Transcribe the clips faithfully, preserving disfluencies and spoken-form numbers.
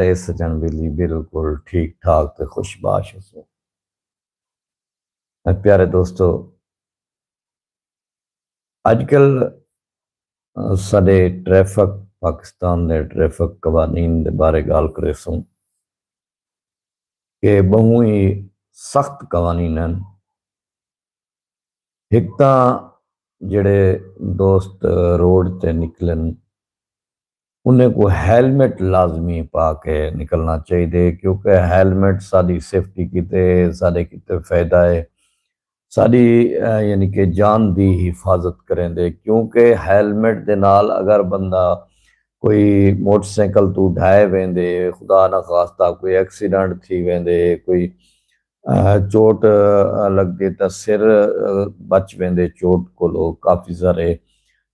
اے سجن ویلی بالکل ٹھیک ٹھاک تے خوش باش ہسو۔ اے پیارے دوستو، اج کل ساڈے ٹریفک، پاکستان دے ٹریفک قوانین دے بارے گال کریسوں کہ بہوں ہی سخت قوانین ہیں۔ ہک تاں جڑے دوست روڈ تے نکلن، انہیں کو ہیلمٹ لازمی پا کے نکلنا چاہیے، کیونکہ ہیلمٹ ساری سیفٹی کیتے، سارے کیتے فائدہ ہے، ساری یعنی کہ جان دی حفاظت کریں دے، کیونکہ ہیلمٹ دے نال اگر بندہ کوئی موٹر سائیکل تو ڈھائے ویندے، خدا نہ خواستہ کوئی ایکسیڈنٹ تھی ویندے، کوئی چوٹ لگدے تاں سر بچ ویندے چوٹ کولو۔ کافی سارے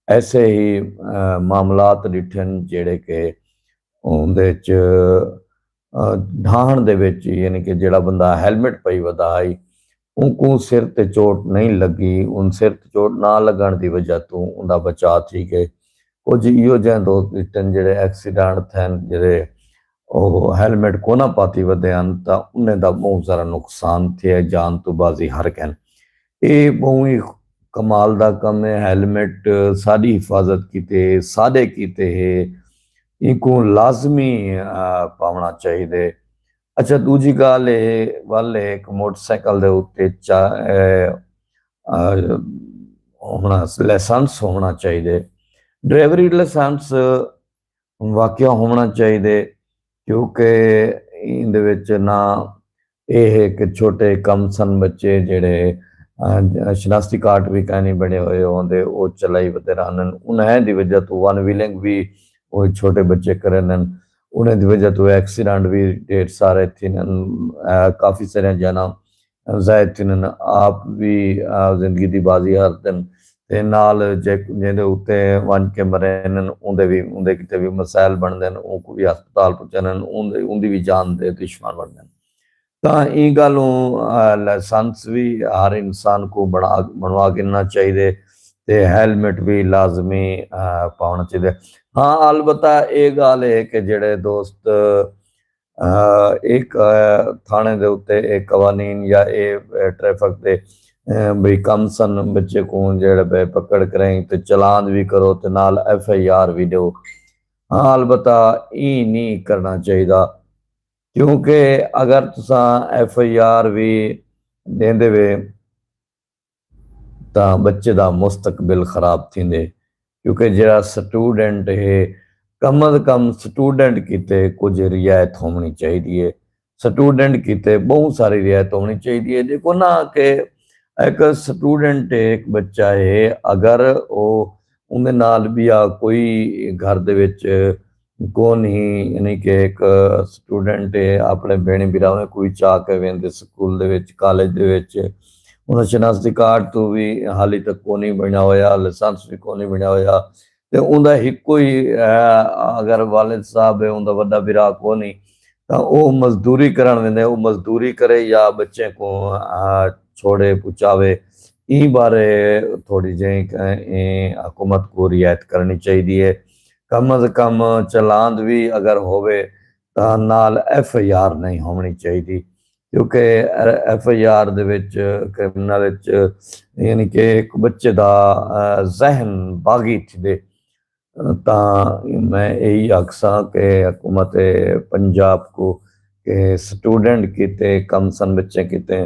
ایسے ہی معاملات ڈٹھن جڑے کہ اوندے چ ڈھاہن دے وچ یعنی کہ جڑا بندہ ہیلمٹ پئی ودا ہائی، اونکوں سر تے چوٹ نہیں لگی۔ ان سر تے چوٹ نہ لگن دی وجہ توں اوندا بچا تھی گئے۔ کچھ ایہو جہاں دوست ڈٹھن جڑے ایکسیڈنٹ تھین، جڑے او ہیلمٹ کونا پاتی ودے ہن تاں انہیں دا بہت سارا نقصان تھیا، جان تو بازی ہر کن۔ اے بہت ہی کمال دا کم ہے۔ ہیلمٹ ساری حفاظت کیتے، سارے کیتے ہے، ان کو لازمی پاونا چاہیے۔ اچھا، دوجی گال یہ ول ہے ایک موٹر سائیکل دے اتنے ہونا، لائسنس ہونا چاہیے، ڈرائیوری لائسنس واقعہ ہونا چاہیے، کیونکہ ایندے وچ نہ اے ہے کہ چھوٹے کم سن بچے جڑے شناختی کارڈ بھی کہیں بنے ہوئے ہوندے، او چلائی ودے رہن۔ انہیں دی وجہ تو ون ویلنگ بھی وہ چھوٹے بچے کرن، انہیں دی وجہ تو ایکسیڈنٹ بھی ڈیڑھ سارے تھین، کافی سارے جانا ظاہر تھین، آپ بھی زندگی دی بازی ہار دن تے نال جیندے اتے ونج کے مرین، اوندے بھی اوندے کتے بھی مسائل بندن، اون کو بھی ہسپتال پہنچن، اوندے اوندی بھی جان دے دشمن بندن۔ تاں این گالوں لائسنس بھی ہر انسان کو بنوا گننا چاہیے تے ہیلمٹ بھی لازمی پاؤنا چاہیے۔ ہاں، البتہ اے گال ہے کہ جڑے دوست ایک تھانے دے اتے ایک قوانین یا اے ٹریفک دے بھئی کم سن بچے کو جڑے بے پکڑ کریں تے چلان بھی کرو تے نال ایف آئی آر بھی دیو۔ ہاں، البتہ ای نہیں کرنا چاہیے، کیونکہ اگر تساں ایف آئی آر بھی دیندے وے تاں بچے دا مستقبل خراب تھیندے، کیونکہ جڑا سٹوڈنٹ ہے کم از کم سٹوڈنٹ کیتے کچھ رعایت ہونی چاہیے۔ سٹوڈنٹ کیتے بہت ساری رعایت ہونی چاہیے۔ دیکھو نا کہ ایک سٹوڈنٹ ہے، ایک بچہ ہے، اگر وہ اندے نال بیا کوئی گھر دے وچ کون ہی یعنی کہ ایک سٹوڈنٹ ہے اپنے بہنی بھراویں کو بھی چاہ کے ویندے سکول دے وچ، کالج دے وچ، انہاں شناختی کارڈ تو بھی حالی تک کونی بنیا ہویا، لائسنس بھی کونی بنیا ہویا۔ تے اوندا ہکو ہی اگر والد صاحب ہے، اوندا وڈا بھرا کونی، تاں او مزدوری کرن ویندے، او مزدوری کرے یا بچے کو چھوڑے پچاوے، ایں بارے تھوڑی جیں حکومت کو رعایت کرنی چاہیے۔ کم از کم چلاند بھی اگر ہووے تاں نال ایف آئی آر نہیں ہونی چاہیے، کیونکہ ایف آئی آر دے وچ کرمنل وچ یعنی کہ ایک بچے دا ذہن باغی تھدے۔ تاں میں یہی آکھساں کہ حکومت پنجاب کو کہ سٹوڈنٹ کیتے کم سن بچے کیتے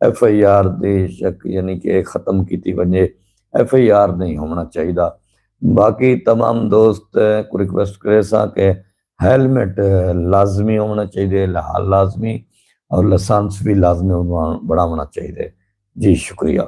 ایف آئی آر دی شک یعنی کہ ختم کیتی ونجے، ایف آئی آر نہیں ہونا چاہیے۔ باقی تمام دوست کو ریکویسٹ کرے ساں کہ ہیلمٹ لازمی ہونا چاہیے، لازمی، اور لائسنس بھی لازمی بناونا چاہیے۔ جی شکریہ۔